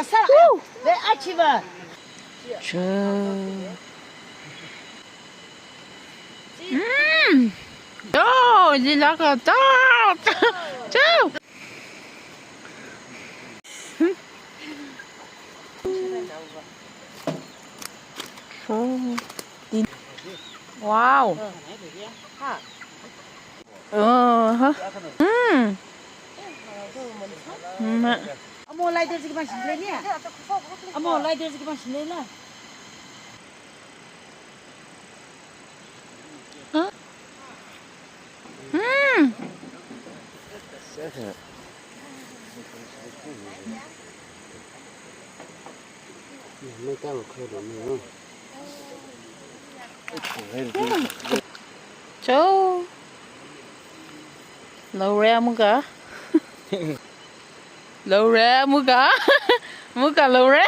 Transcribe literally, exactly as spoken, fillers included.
Woo! Ve achiva. Cha. Mm. Yo, lilaka ta. Cha. Oh. Wow. Uh-huh. Mm. Mm. Amo lai der siki ban shinle ni. Amo lai der siki ban shinle la. Huh? Mm. Cho. Loure amuka. Loure amuka. Amuka loure.